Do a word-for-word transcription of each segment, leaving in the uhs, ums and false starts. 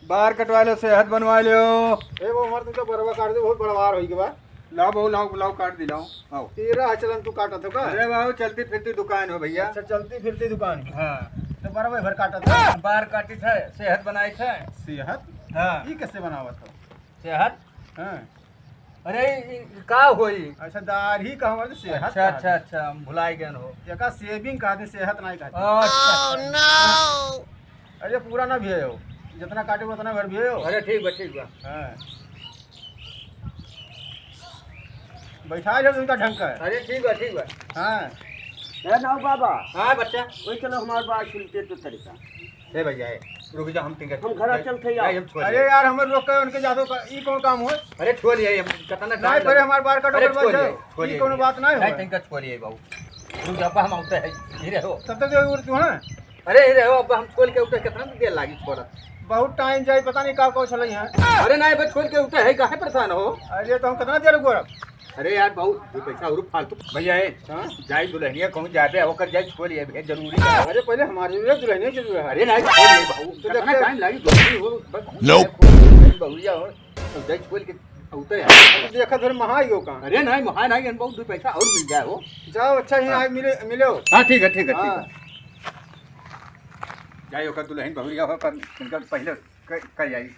बार कटवा लो, सेहत बनवा लो। ए, वो हमार तुमका बरवा काट दे, बहुत बड़ा बार होई के बा। लाओ बहू, लाओ, लाओ, काट दी, लाओ, आओ। तेरा चलन तू काटत हो का? अरे बाबू, चलती फिरती दुकान हो भैया। अच्छा, चलती फिरती दुकान है। हाँ। तो बरवा भर काटत हो? बार काटी थे, सेहत बनाई थे। सेहत? हाँ। ई कैसे बनावत हो? सेहत? हाँ। अरे, ई का होई? अच्छा, दाढ़ी का हमारे सेहत अच्छा, का अच्छा, है। अच्छा, हम भुलाई गए हो। एका shaving का आदमी सेहत नहीं कहते। अच्छा। अरे, पूरा ना भी है हो, जितना काटे उतना भर भी है हो। अरे, ठीक बा, ठीक बा। हाँ। बैठा लो उनका ढंग का। अरे, ठीक बा, ठीक बा। हाँ। ए, नाऊ बाबा। हाँ, बच्चा। वही चलो, हमारे बात सुनते तो तरीका। ए भैया, ए, रुक जा, हम तिनका हम घरा चलते ही आओ। नहीं, हम छोड़ अरे दिए। यार, हमें रोक के उनके जादू का, ई कौन काम हो? अरे छोड़ ये, हम कितना नहीं, time पहले लगा। हमार बार काटो, अरे छोड़ ये, छोड़ ये। ई कौन बात नहीं नहीं, हो? तिनका छोड़ ये बाबू। रुक जा, अब हम आते हैं। धीरे हो। तब तक ये उड़ तू, हाँ? अरे धीरे हो, अब हम छोड़ के उठे कितना देर लागी छोड़ा? बहुत time जाई, पता नहीं का कौन चलाई है। अरे नहीं, बस छोड़ के उठे है, काहे परेशान हो? अरे तो हम कितना देर गोरब? अरे यार, बहुत दो पैसा और फालतू। भैया, ए, हाँ? जाई दुल्हनिया कहूँ जाबे, ओकर जाई छोड़ ये, भैया, जरूरी है। अरे, पहले हमारे लिए दुल्हनिया जरूरी है। अरे, नहीं, छोड़ ये, बाबू। तो कितना देखते time लागी, दुल्हनी हो, बस, Nope। बहुरिया हो, तो जाई छोड़ के, उतर यार। अब देखा, फिर महाई हो कहाँ? अरे, नहीं, महाई नहीं, हम बहुत दो पैसा और मिल जाए हो। जाओ, अच्छा, ही हाँ। आए, मिले, मिले हो। हाँ, ठीक है, ठीक है, ठीक हाँ। है। जाई, ओकर दुल्हन बहुरिया हो, पर इनका पहले क-, कर जाई।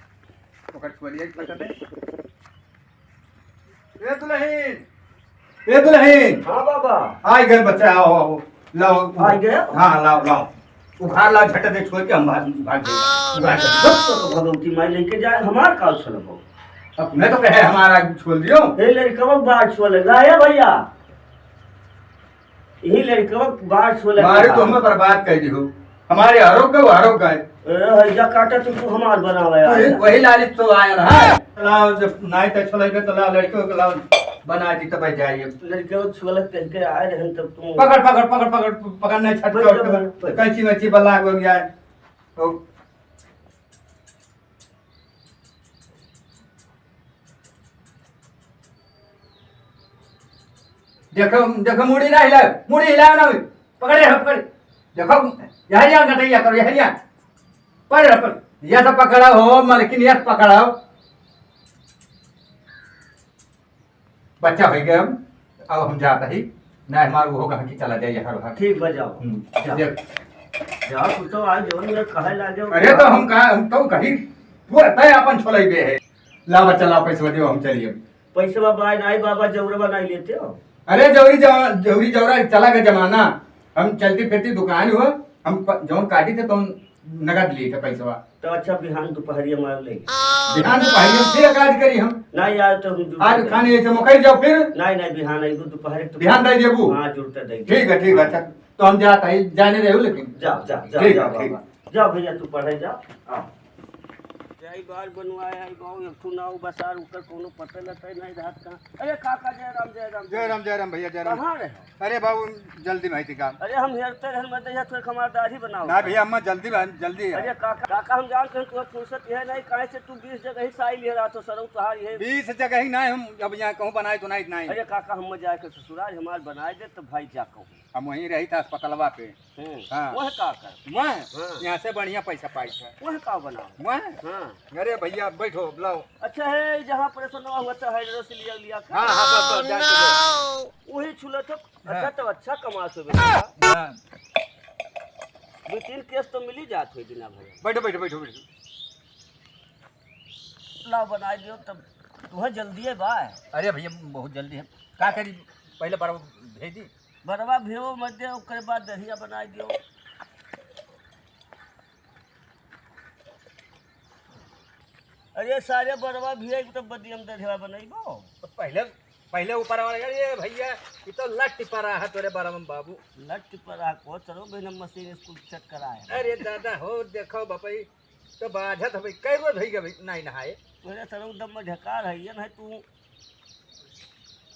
ओकर छोड़ ये, पसंद है। ए दुल्हन, ए दुल्हन। हाँ बाबा। आइ गए बच्चा, आओ, आओ, लाओ। आइ गए? हाँ, लाओ, लाओ। उखाड़ लाओ, झट दे छोड़ के हम भाग, भाग जाएंगे। उखाड़ के। बस तो, तो भगवती माई लेके जाए, हमार का उछल हो। अब मैं तो कहे हमारा छोड़ दियो। ए लड़कवा बार छोड़, लाया भैया। यही लड़कवा बार छोले मारे का। तो हमें बर्बाद कर दी हो। हमारे हरोग गए, वो हरोग गए। ए, हैजा काटा तू, तू हमार बनावे तो आया। वही लालिच तो आया रहा। लाओ, जब नाई तक छोले के तो लाओ, लड़के को लाओ, बना दी तब जाइए। लड़के को छोले कह के आए रहन तब तू। पकड़, पकड़, पकड़, पकड़, पकड़, नहीं छटके बैठ जा, उठके। बैठ जा। कैंची वैंची बला हो गया है। तो देखो, देखो, मुड़ी ना हिलाओ, मुड़ी हिलाओ ना, पकड़े हो, पकड़े। देखो, यहाँ, यहाँ गटैया करो, यहाँ, यहाँ। पर, पर, यह सब पकड़ा हो, मलकिन, यह पकड़ा हो। बच्चा हो गया हम, अब हम जाता ही, ना हमार वो कहाँ की चला जाए, यहाँ रहा। ठीक बा, जाओ। हम्म, जाओ। देख। जाओ, तू तो आज जवन मेरा कहे लागे हो। अरे, तो हम कहा, हम तो कहीं, तू रहता है अपन छोलाई बे है। ला बच्चा, ला पैसा दे, हम चलिए। पैसवा बाय नाई बाबा, जौरवा नाई लेते हो? अरे जौरी जौ-, जौरी जौरा चला गया जमाना। हम चलती फिरती दुकान हो, हम प-, जौन काटी थे तौन नगद लिए थे पैसवा। तो अच्छा, बिहान दोपहरिया मार ले। बिहान दोपहरिया फिर काज करी हम। नाई यार, तो हम जूते आज दे। खाने ऐसे मकई जाओ फिर। नाई, नाई, बिहान आइबो दोपहर तो बिहान दे देबू? हाँ, जरूर दे देबो। ठीक है, ठीक है, हाँ। अच्छा, तो हम जाता है, जाने रहो लेकिन। जाओ, जाओ, जाओ, ठीक है, जाओ ठीक। बाबा। जा भैया, तू पढ़े जा। हाँ। जय बार बनवाए है बाबू, एक ठो नाव बसार, ओकर कोनो पता लता नहीं रहत कहाँ। अरे काका, जय राम, जय राम। जय राम, जय राम भैया, जय राम। कहाँ रहे? अरे बाबू, जल्दी में आई थी काम। अरे हम हेरते रहन, मैं तो यहाँ थोड़ी कमादार ही बनाओ। ना भैया, अम्मा जल्दी में, जल्दी है। अरे काका, काका हम जानते हैं तुम्हें फुर्सत यह नहीं, काहे से तू बीस जगह ही साई ले रहा तो सरऊ तुहार ये। बीस जगह ही नहीं, हम अब यहाँ कहूँ बनाए तो नहीं, नहीं। अरे काका, हम जाए के ससुराल हमार बनाए दे तो भाई जा कहूँ। हम वहीं रही था अस्पतालवा पे। हम्म। हाँ। वह का कर? वह? हाँ। यहाँ से बढ़िया पैसा पाई था। वह का बनाओ? वह? हाँ। अरे भैया, बैठो, लाओ। अच्छा है, जहाँ ऑपरेशन हुआ था, हाइड्रोस लिया, लिया का? हाँ, हाँ, बस, बस, जान के दो। वही छुलत हो। अच्छा, हाँ। तो अच्छा कमा सो बेटा। हाँ। दो तीन केस तो मिल ही जात हो बिना भैया। बैठो, बैठो, बैठो, बैठो। लाओ, बनाई दियो तब। तुम्हें जल्दी है बा? अरे भैया, बहुत जल्दी है। का करी, पहले बड़ा भेज दी। बरवा भेवो मत दे, ओकरे बाद दहिया बनाई दियो। अरे सारे बरवा भी आई, तब बदियम दहिया बनइबो। तो पहले, पहले ऊपर वाला, अरे भैया, ये तो लट्ट पड़ा है तोरे बरवा में बाबू। लट्ट पड़ा को चलो, बिना मशीन स्कूल चेक कराए। अरे दादा हो, देखो बपई, तो बाझत हवे, कै रोज भई गए भाई, नाई नहाए। तोरे सरऊ दम में ढकार है, ये नहीं तू।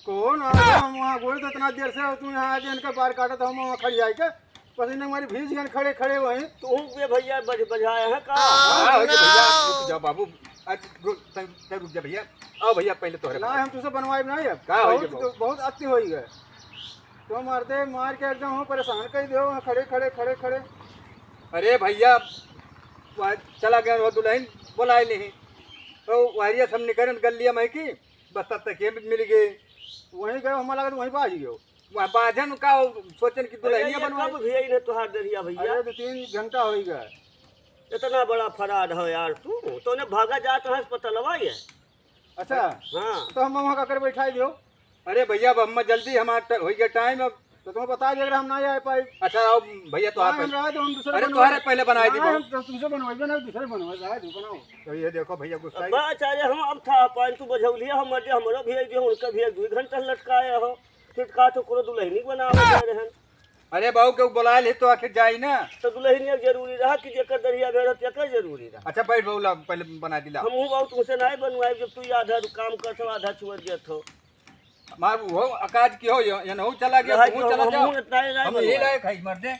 कौन आ गया? हम वहाँ गोल तो इतना देर से तू यहाँ आके इनका बार काटत, हम वहाँ खड़ी आइके पसीने हमारी भीज गए खड़े खड़े वहीं। तू बे भैया बज-, बजाया है का? हाँ, हो गया भैया, रुक जा बाबू। आ, रुक, तै, तै रुक जा भैया। आओ भैया, पहले तोहरे ना, बता। हम तुझसे बनवाए ना अब। का हो बहुत, गया बाबू? बहुत अति हो गए। तो मारते मार के एकदम हम परेशान कर दे, वहाँ खड़े, खड़े, खड़े, खड़े। अरे भैया, वहाँ चला गया वो दुल्हन, बोलाए लिही। तो वहरिया से हम निकरन गलिया में की, बस तब तक ये मिल गए। वहीं गए, हमारा लगा वहीं बाज गयो। वहाँ बाजन का सोचन की अरे, दुल्हनिया ये बनवाई। कब भी आई ने तोहार दरिया भैया? अरे, दो तीन घंटा हो गया। इतना बड़ा फराड हो यार तू, तो ने भागा जात है अस्पतालवा ये। अच्छा। हाँ। तो हम वहाँ का कर बैठा दियो। अरे भैया, अब हम जल्दी हमार ट-, होई गया टाइम, अब तो तुम्हें बता दिया, अगर हम ना आ पाए। अच्छा, आओ भैया, तो ना, आप हम रहा दो, हम दूसरे अरे, बनवा-, तुम्हारे पहले बनाए दी ना, बहू। हम तो तुमसे बनवाइबे ना, दूसरे बनवा, रहा दो, बनाओ। तो ये देखो भैया, गुस्सा ही बस, अरे हम अब था पान तू बझौलिया, हम मर जे, हमरो भी एक जो उनका भी एक दो घंटा लटकाए हो, फिर का तो कोनो दुल्हनी बनावे जा रहे हैं। अरे बाबू, केहू बोलाए ले तो आखिर जाई ना। तो दुल्हनिया जरूरी रहा कि जेकर दरिया भेड़ हो, तेकर जरूरी रहा। अच्छा, बैठ बाबू, ला, पहले बना दी, ला। हमहू बाबू तुमसे नाहीं बनवाए, जब तू आधा काम करत हो, आधा छुअत जात हो। मार वो अकाज की हो, ये, ये नहू चला गया, रहा तू कि चला हम जाओ। इतना ही नाहीं हम यही बनवाए। लायक है, मर दे।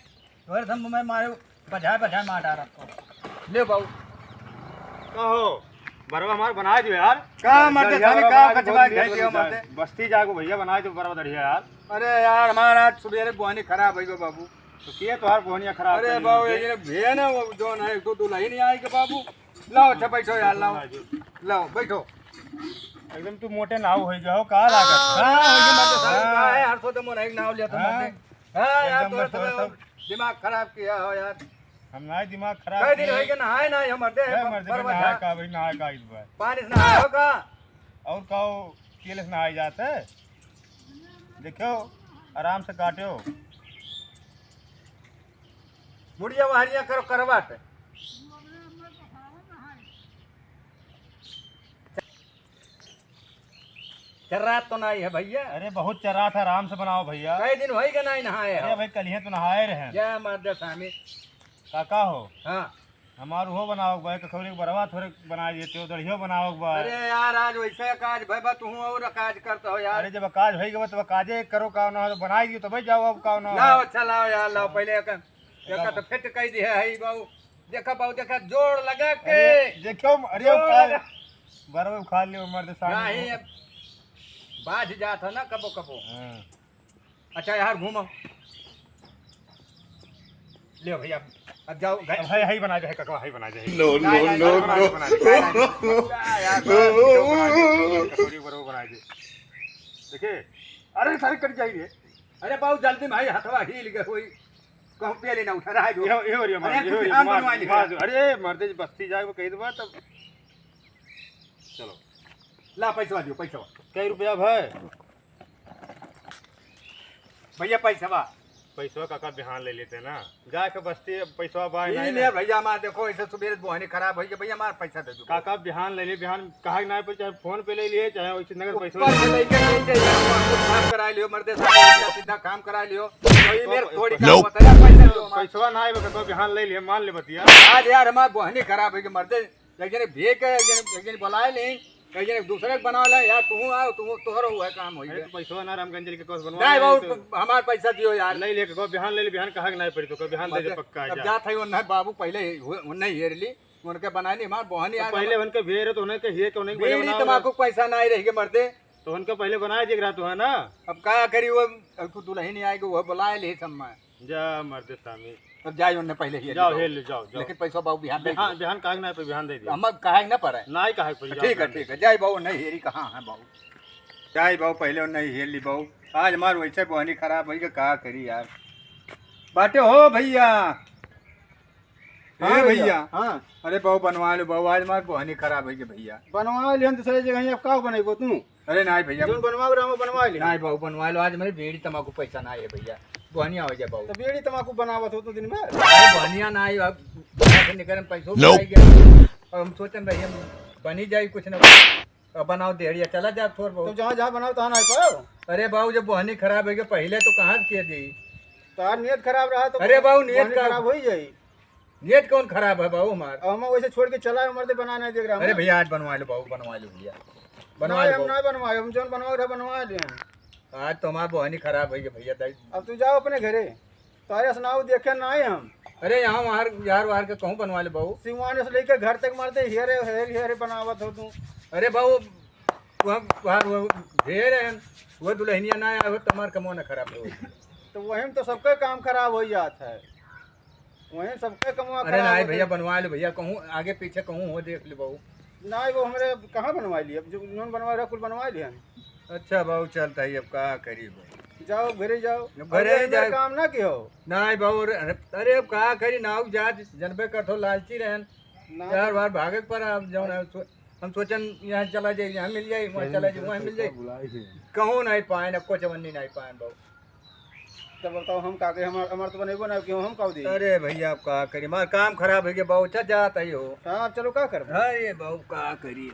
तोहरे सब मैं मारे, बजाए, बजाए मार डाल रखो। ले बाबू। का हो? बरवा हमार बनाए दो यार। का मर दे, बढ़िया स्वामी, बरवा का बनाए दो, कचवा बहुत लेट भेज हो दियो, मर जाए। दे। बस्ती जागो भैया, बनाए दो बरवा बढ़िया यार। अरे यार, हमारा आज सुबेरे बोहनी खराब है गो बाबू। तो किए तोहार बोहनिया खराब अरे कर ली बाबू, मुझे। ये भैया ना, वो जो ना, एक तो दुल्हन ही आएगी बाबू। लाओ, अच्छा बैठो यार, लाओ। लाओ, बैठो। एकदम तू मोटे नाव हो गया हो, का लागत है? हाँ, ये मत साहब, हाँ। का है, हर सो तो मोर एक नाव लिया तो हाँ। मत दे। हाँ, यार, एकदम तोरा मत सब सब दिमाग खराब किया हो यार। हम ना दिमाग खराब कई दिन किए। होई के नहाए ना, ये मर्दे, ए, मर्दे, बरवा नहाए झा। का भाई, नहाए का इस बार? पानी से नहाए हो का? और का हो, तेल से नहाए जाते? देखो, आराम से काटो। मुड़िया वहरिया करो करवट। चर्रात तो नाहीं है भैया। अरे बहुत चर्रात है, आराम से बनाओ भैया। कई दिन होई के नाहीं नहाए अरे हो। भाई कलिहे तो नहाए रहे। जय मर्द स्वामी। काका हो। हाँ। हमार उहो बनाओ भाई, कखौरी के बरवा थोरे बनाए देते हो, दढ़ियो बनाओ भाई। अरे यार, आज वैसे काज भाई बा, तू और काज करता हो यार। अरे जब काज होई गवा तब काजे करो, का ना हो तो बनाई दियो, तब जाओ अब का ना हो। लाओ, अच्छा लाओ यार, लाओ पहले एक, एक तो फिट कई दिया है बाबू। देखा बाबू, देखा, जोड़ लगा के। अरे, देखो, अरे, जोड़ उखाड़, लगा। बरवे उखाड़ लियो, मर्द सामने। नहीं, अब बाझ जात है ना कबो कबो। हाँ। अच्छा, यार घूमो। ले भैया, अब जाओ घर। अब है, है बना दे, है ककवा, है बना दे, है। No, नहीं, no, नहीं, no, बना दे, no। बना दे, बना दे। क्या यार, बना दे, बना दे, कचौड़ी बरवे बना दे। देखिए, अरे सारे कट जाई रे। अरे बाबू, जल्दी में भाई, हथवा हिल गए होई। कहूँ पेले ना उठा रहा है जो। इहो, इहो रे, अरे मार, तू इहो रे, बिहान मार, बनवा लिया। मार दो। अरे, मर्दे, बस्ती जाए, वो कही दबा तब। चलो। ला, पैसवा दियो, पैसवा। कई रुपया भाई? भैया, पैसवा। पैसवा काका बिहान ले लेते ना। जाए के बस्ती, अब पैसवा बाय ई नहीं ले ना। भैया, हमार देखो, ऐसे सुबेरे बोहनी खराब होई के, भैया, हमार पैसा दे दो। काका, बिहान ले लिए, बिहान कहा के ना पे, चाहे फोन पे ले लिए, चाहे वैसे नगद पैसा ऊपर ले से लिए। लेके नीचे यार, कुछ काम करा लियो, मर्दे, सीधा, सीधा काम करा लियो। तो ये मेरे थोड़ी काम होता है, पैसा दो हमार। पैसवा ना आए, काका, बिहान ले लिए, मान ले बतिया। आज यार, हमार बोहनी खराब होई के, मर्दे, एक जने भेज के, एक जने, एक जने बुलाए ले, एक जने दूसरे के बना ले, यार, तू आओ, तू, तोहरो हुआ काम होई अरे, के। तो पैसवा ना, रामगंज के कस बनवा नहीं ले, बाबू, तो हमार पैसा दियो यार। ले लिए, काका, बिहान ले लिए, बिहान कहा के ना पड़ी, तो बिहान दे दे, मर्दे, पक्का अब जा। जात है, उन्हें बाबू पहले ही हुए, उन्हें हेर ली। उनके बनाए नहीं, हमार बहनी तो आए पहले बा-, उनके भेड़ है, तो उन्हें के हिए के उन्हें के पहले बीड़ी बनाओ तमाकू ना। पैसा नहीं रही के मर्दे। तो उनके पहले बनाए देख रहा तू है ना। अब का करी वो, अब तू दुल्हन नहीं आएगी, वो बुलाए ले सम्मा। जा मर्दे सामी। अब जाए उन्हें पहले ही जाओ, दो। हेल ले, जाओ, जाओ। लेकिन पैसा बाबू बिहान दे बिहान, दे। बिहान काहे ना पे बिहान दे दिया। हम अब काहे ना पड़े। ना ही काहे पे ठीक है, जाओ, ठीक है। जाए बाबू नहीं हेरी कहाँ है बाबू। जाए बाबू पहले उन्हें हेर ली बाबू। आज हमार वैसे बहनी खराब होई के का करी यार। बाटे हो भैया। हाँ ए भैया, भैया। हाँ। अरे बाबू, बनवा लो बाबू, आज हमार बोहनी खराब है भैया। बनवा लिहन दूसरे जगह, अब का बनइबो तू? अरे नाहीं भैया। जौन बनवा रहा, बनवा लिहन। नाहीं बाबू, बनवा लो, आज मेरे बीड़ी तमाकू पैसा नाहीं है भैया। बोहनी हो जाए बाबू। तो बीड़ी तमाकू बनावत हो तू दिन भर? अरे बोहनिया नाहीं, अब घर से निकलन पैसो लो। बनाई गया। अब हम सोचन भैया, बनी जाई कुछ ना कुछ। अब बनाओ देहड़िया, चला जा थोर बहुत। तो जहाँ, जहाँ बनाओ, तहाँ ना पाओ। अरे बाबू, जब बोहनी खराब है, पहले तो कहाँ के दी? तार नियत खराब रहा तो अरे बाबू, नियत बोहनी का खराब हो ही जाई। नियत कौन खराब है बाबू हमार? अब हम वैसे छोड़ के चला, मर्दे बना नहीं देख रहा अरे हम। भैया, आज बनवा लो बाबू, बनवा लो भैया, बनवा नहीं, लो हम बाबू। नहीं बनवाए, हम जौन बनवा रहे बनवा ले हैं। आज तो हमार बोहनी खराब है भैया, दाई। अब तू जाओ अपने घरे, तारे असनाऊ देखे ना आए हम। अरे यहाँ वहाँ यार, वहाँ के कहूँ बनवा ले बाबू। सिवान से लेके घर तक मर्दे हेरे हेरे हेरे बनावत हो तू। अरे बाबू, वहाँ, वहाँ वो ढेर है, वो दुल्हनिया ना आए हो तो हमार कमो ना खराब हो। तो वही में तो सबका काम खराब हो जात है। वहीं सबके कमवा अरे खराब नाहीं होत भइया, है। बनवाइ लो भइया, कहूँ आगे पीछे कहूँ हो देख लो बाबू। नाहीं, वो हमरे कहाँ बनवाइ लिए, अब जो जौन बनवाइ रहा कुल बनवाइ लिए हम। अच्छा बाबू, चलता ही, अब का करी बाबू। जाओ घरे जाओ, अब घरे अब ही जाए। काम ना किहो। नाहीं बाबू, अरे, अरे अब का करी, नाऊ जात जनबे करत हो, लालची रहन। ना चार तो बार भागे के पड़ा, अब जौन है, सो-, हम सोचन यहाँ चला जाए, यहाँ मिल जाए, वहाँ चला जाए, वहाँ मिल जाए। बुलाई है। कहूँ नाहीं पाएन, अब को चवन्नी नाहीं पाएन बाबू। तब बताओ हम का करी, हमार, हमार तो बनेबो ना कि हम का दी। अरे भइया, अब का करी, हमार काम खराब होइ गया बाबू, अच्छा जात ही हो। हाँ, अब चलो का करबो? अरे बाबू, का करी?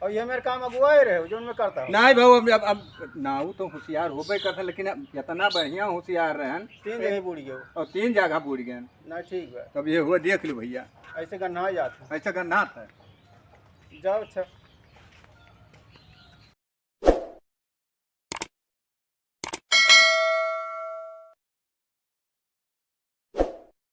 और ये मेरे काम अगुआए रहे, जौन मैं करता हूँ। नाहीं बाबू, अब, अब, अब नाऊ तो होशियार होबे करता, लेकिन अब इतना बढ़िया होशियार रहन। तीन जगह बूड़ गए। और तीन जगह बूड़ गए। ना ठीक बा। तब ये हुआ, देख लो भइया। ऐसे गन्ना जात है। ऐसे गन्ना था। जाओ, अच्छा।